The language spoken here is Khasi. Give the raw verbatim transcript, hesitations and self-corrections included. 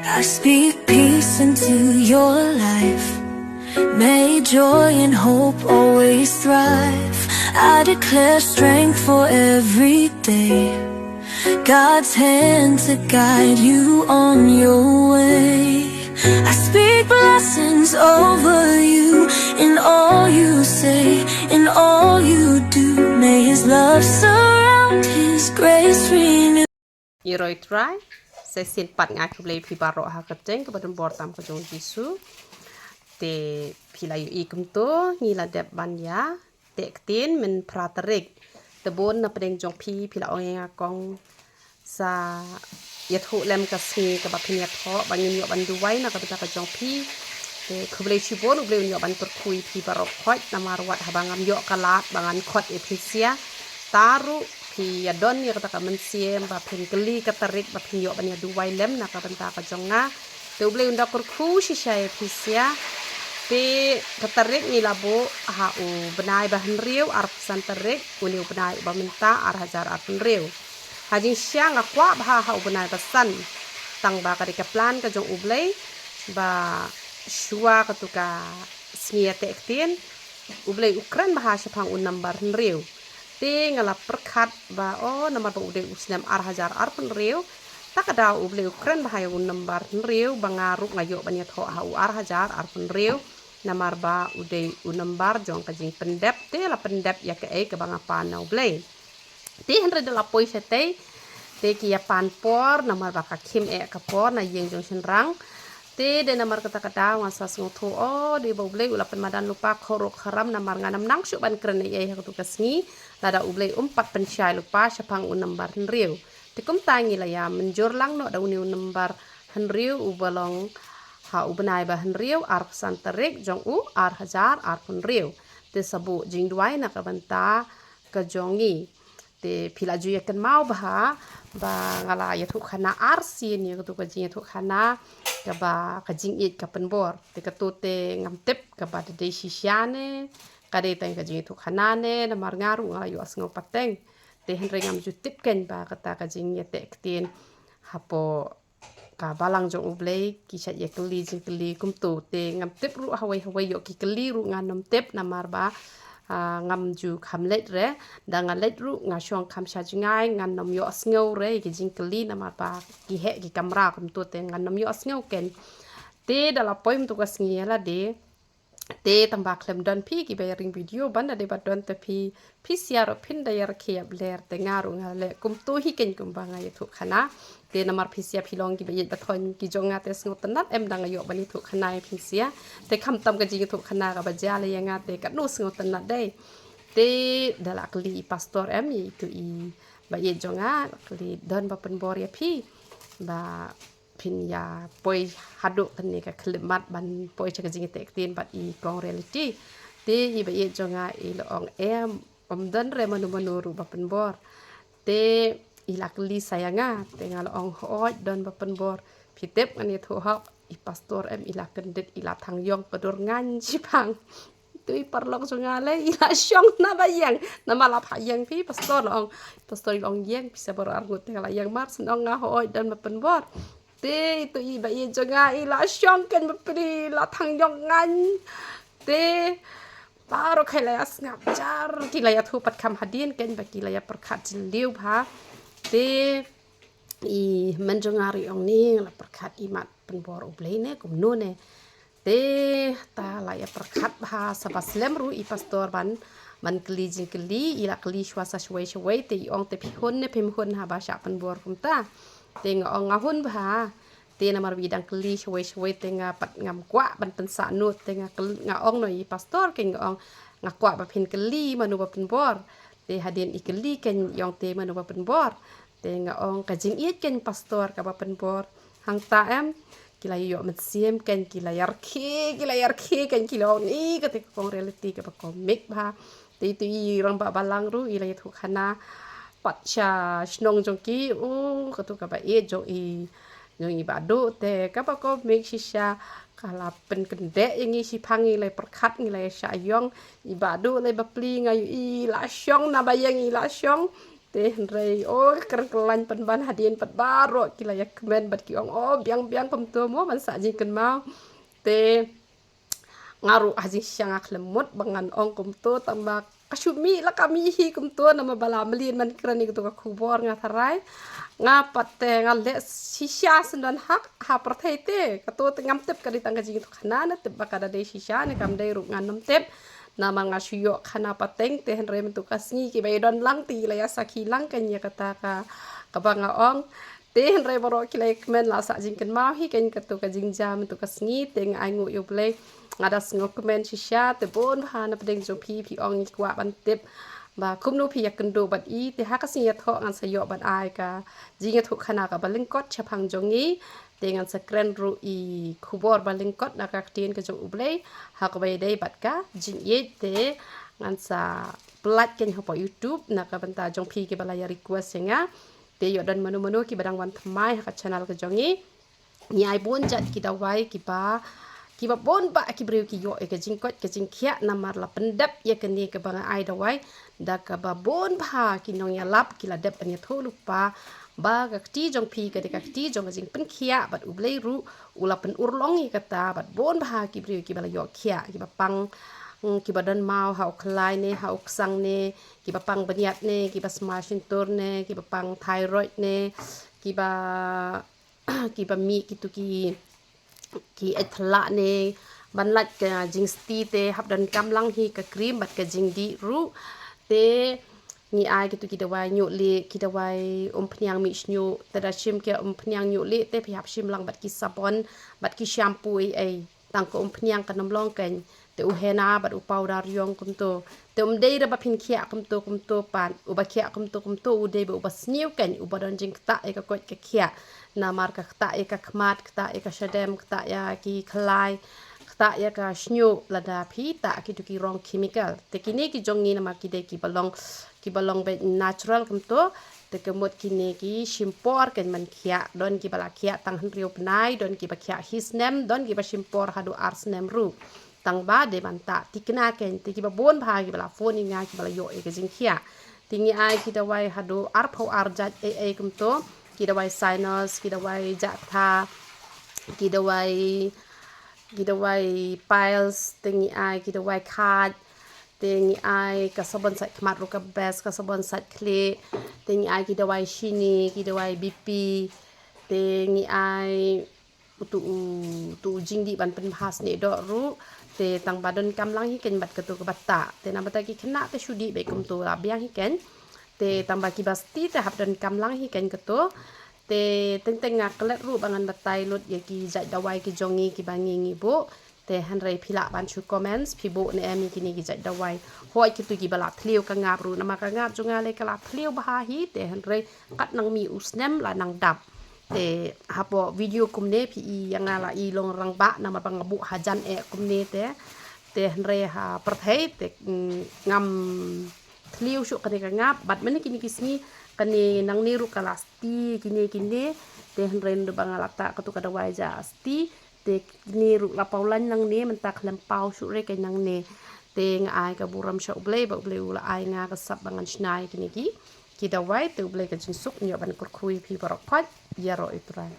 I speak peace into your life. May joy and hope always thrive. I declare strength for every day. God's hand to guide you on your way. I speak blessings over you in all you say, in all you do. May his love surround, his grace renew. I roi trai, sa shisien pat nga khublei phi baroh ha ka kyrteng kaba donbor tam ka jong u Jisu. Te phi la ïohi kumto, ngi la dep ban ïa teh ktien mynphra tarik. Te bun na pdeng jong phi, phi la ong ïa nga kong sa ïathuh lem ka sngi kaba phin ïathoh ba ngin ïoh ban duwai na ka bynta ka jong phi. Te khublei shibun, U Blei un ïoh ban kyrkhu ïa phi baroh khoit, namar wat haba ngam ïoh ka lad ba ngan khot ïa phi sha, te ruh phi ïa don ïa kata ka mynsiem ba phin kylli ka tarik ba phin ïoh ban ïa duwai lem na ka bynta ka jong nga. Te U Blei un da kyrkhu shisha ïa phi sha. Te ka tarik ngi la buh ha u bnai ba hynriew, arphew san tarik, une u bnai uba mynta, ar hajar arphew hynriew. Ha jingshisha nga kwah bha ha u bnai ba san, tang ba ka dei ka plan ka jong U Blei ba shuwa katu ka sngi ïa teh ktien, U Blei u kren bha shaphang u number hynriew. Te nga la pyrkhat ba, o, namar ba u dei u snem ar hajar arphew hynriew, ta ka daw U Blei u kren bha ïa u number hynriew, ba nga ruh nga ïoh ban ïathoh ha u ar hajar arphew hynriew, namar ba u dei u number jong ka jingpyndep, te la pyndep ïa kaei kaba nga pan na U Blei. Te hynrei da la poi shatei, te ki ïa pan por, namar ba ka khim eh ka por na ïing jong shynrang. Te dei namar kata ka daw nga sa sngewthuh, o, dei ba U Blei u la pynmadan lypa, khurup khuram, namar ngan ym nang shuh ban kren ei ei ha katu ka sngi lada U Blei um pat pynshai lypa shaphang u number hynriew. Te kumta ngi la ïa mynjur lang noh da une u number hynriew uba long ha u bnai ba hynriew, arphew san tarik jong u ar hajar arphew hynriew. Te sa buh jingduwai na ka bynta ka jong ngi. Te phi la ju ïa kynmaw bha ba nga la ïathuh khana arsien ïa katu ka jingïathuh khana kaba ka jingïeit ka pynbor. Te katu te ngam tip kaba da dei shisha ne ka dei tang ka jingïathuh khana ne, namar nga ruh nga la ïohsngew pateng. Te hynrei ngam ju tip kein ba kata ka jingïateh ktien hapoh ka balang jong U Blei ki shait ïa kylli jingkylli kumto, te ngam tip ruh hawei hawei ïoh ki kylli ruh ngan ym tip, namar ba, ah, ngam ju kham leit re. Da nga leit ruh nga shong kham sha jngai, ngan ym ïohsngew re ïa ki jingkylli, namar ba ki heh ki kamra kumto, te ngan ym ïohsngew kein. Te da la poi mynta ka sngi ïa lade, te tang ba khlem don phi kiba ïa ring video, ban da dei ba don te phi, phi sha ruh phin da ïa rakhe ïa bler, te nga ruh nga leh kumto hi kein kumba nga ïathuh khana. Te namar phi sha phi long kiba ïeit ba thoiñ ki jong nga, te sngewtynnat em da nga ïoh ban ïathuh khana ïa phi sha. Te khamtam ka jingïathuh khana kaba jia leh ïa nga, te katno sngewtynnat dei. Te da la kylli i pastor em, ïa itu iba ïeit jong nga, la kylli, don ba pynbor ïa phi ba phin ïa poi haduh kane ka khyllipmat ban poi sha ka jingïateh ktien bad i kong Reality. Te iba ïeit jong nga i la ong, em, ym don re mano mano ruh ba pynbor. Te i la kylli sa ïa nga, te nga la ong, hooid, don ba pynbor. Phi tip ngan ïathuh hok, i pastor em, i la kyndit, i la thang ïong ka dur ngan shiphang. Itu i paralok jong nga lei, i la shong na ba ïeng, namar la phah ïeng phi, pastor la ong. Pastor i la ong, ïeng phi sa baroh arngut, te nga la ïeng mar shen, ong nga, hooid, don ba pynbor. Te itu iba ïeit jong nga i la shong kein bapli, la thang ïong ngan. Te baroh ki la ïa sngap jar, ki la ïathuh pat kham hadien kein ba ki la ïa pyrkhat jylliew bha. Te i hynmen jong nga ruh i ong, ni nga la pyrkhat i mat pynbor U Blei ne kumno ne. Te ta la ïa pyrkhat bha, sa ba slem ruh i pastor ban, ban kylli jingkylli, i la kylli shuwa sa shawei shawei, te i ong, te phi hun ne phim hun haba shah pynbor kumta. Te nga ong nga hun bha. Te namar ba i dang kylli shawei shawei, te nga pat ngam kwah ban pynsah nud, te nga kyl-, nga ong noh ïa i pastor kein, nga ong, nga kwah ba phin kylli mano ba pynbor. Te hadien i kylli kein i ong, te mano ba pynbor. Te nga ong, ka jingïeit kein pastor kaba pynbor. Hangta em, ki la ïoh mynsiem kein, ki la ïa rkhie, ki la ïa rkhie kein, ki la ong, i kata ka kong Reality kaba komik bha. Te itu i rangbah balang ruh i la ïathuh khana pat sha shnong jong ki, u, katu kaba ïeit jong i, jong i Bah Duh, te kaba komik shisha, ka la pynkyndeh ïa ngi shiphang, ngi la ïa pyrkhat, ngi la ïa shah ïong, i Bah Duh la ïa bapli, nga ïohi i la shong na ba ïeng, i la shong. Te hynrei o ka kren ka lain pynban hadien pat baroh ki la ïa kmen bad ki ong o biang biang kumto mo ban sah jingkynmaw. Te nga ruh ha jingshisha nga khlem mut ba ngan ong kumto tang ba ka shu mih la ka mih hi kumto namar ba la mlien ban kren ïa kato ka khubor nga tharai. Nga pat te nga leh shisha syndon hak ha pyrthei te kato te ngam tip ka dei tang ka jingïathuh khana ne tip ba ka da dei shisha ne kam dei ruh ngan nym tip. Namar nga shu ïoh khana pateng te hynrei mynta ka sngi kiba ïadon lang te la ïa sakhi lang kan ïa kata ka kaba nga ong. Te hynrei baroh ki la ïa kmen la sah jingkynmaw hi kan kato ka jingjia mynta ka sngi te nga ai nguh ïa U Blei. Nga da sngew kmen shisha te bun bha na pdeng jong phi phi ong ngi kwah ban tip ba kumno phi ïa kynduh bad i te ha ka sngi ïathoh ngan sa ïoh ban ai ka jingïathuh khana kaba lyngkot shaphang jong ngi. Te ngan sa kren ruh i khubor ba lyngkot na ka ktien ka jong U Blei ha kaba ïadei bad ka jingïeit te ngan sa pyllait kan hapoh YouTube na ka bynta jong phi kiba la ïa request ïa nga. Te ïoh don mano mano kiba dang wan thymmai ha ka channel ka jong ngi. Ngi ai bun jait ki dawai kiba kiba bun ba ki briew ki ïoh ïa ka jingkoit ka jingkhiah namar la pyndep ïa kane kaba nga ai dawai da kaba bun bha ki nongïalap ki la dep ban ïathuh lypa ba ka kti jong phi ka dei ka kti jong ka jingpynkhiah bad U Blei ruh u la pynurlong ïa kata bad bun bha ki briew kiba la ïoh khiah kiba pang, mm, kiba don maw ha u khlai ne ha u ksang ne kiba pang bniat ne kiba sma shyntur ne kiba pang thyroid ne kiba kiba mih kitu ki ki eit thlak ne ban lait ka jingsti te hap don kam lang hi ka cream bad ka jingdih ruh. Te ngi ai kitu ki dawai ñiuh lieh ki dawai umphniang mih shñiuh te da shim ki umphniang ñiuh lieh te phi hap shim lang bad ki sabon bad ki shampoo ei ei. Tang ka umphniang kan ym long kan te u henna bad u powder ïong kumto. Te um dei da ba phin khiah kumto kumto pat uba khiah kumto kumto u dei ba uba sniew kan uba don jingktah ïa ka koit ka khiah. Namar ka ktah ïa ka khmat ktah ïa ka shadem ktah ïa ki khlai ktah ïa ka shñiuh lada phi tah kitu ki rong chemical. Te kine ki jong ngi namar ki dei kiba long kiba long bad natural kumto. Te ka mut kine ki shim por kan ban khiah don kiba la khiah tang hynriew bnai don kiba khiah hi snem don kiba shim por haduh ar snem ruh. Tang ba dei ban tah tikna kan te kiba bun bha kiba la phone ïa nga kiba la ïoh ïa ka jingkhiah. Te ngi ai ki dawai haduh arphew ar jait ei ei kumto ki dawai sinus ki dawai jah tha ki dawai ki dawai piles te ngi ai ki dawai khat te ngi ai ka sabon sait khmat ruh ka best ka sabon sait khlieh te ngi ai ki dawai shini ki dawai B P te ngi ai utu u tu u jingdih ban pynbha snieh doh ruh te tang ba don kam lang hi kan bad katu ka bata te na bata ki khynnah te shu dih bad kumtu la biang hi kan te tang ba ki basti te hap don kam lang hi kan katu te teng teng nga klet ruh ba ngan batai lut ïa ki jait dawai ki jong ngi kiba ngi ngi buh te hynrei phi lah ban shu comments phi buh ne em ïa kine ki jait dawai hoi kitu kiba la thliew ka ngap ruh namar ka ngap jong nga le ka la thliew bha hi te hynrei kat nang mih u snem la nang dap. Te hapoh video kumne phi i ïa nga la i long rangbah namar ba nga buh hajan eh kumne te te hynrei ha pyrthei te mm, ngam thliew shuh kane ka ngap bad mynne kine ki sngi kane nangne ruh ka la sti kine kine te hynrei ndu ba nga la tah katu ka dawai ja sti te kine ruh la paw lain nangne mynta khlem paw shuh re ka nangne te nga ai ka burom sha U Blei ba U Blei u la ai nga ka sap ba ngan shna ïa kine ki ki dawai te U Blei ka jingsuk ñiuh ban kyrkhu ïa phi baroh khoit ïaroh ïa U Trai.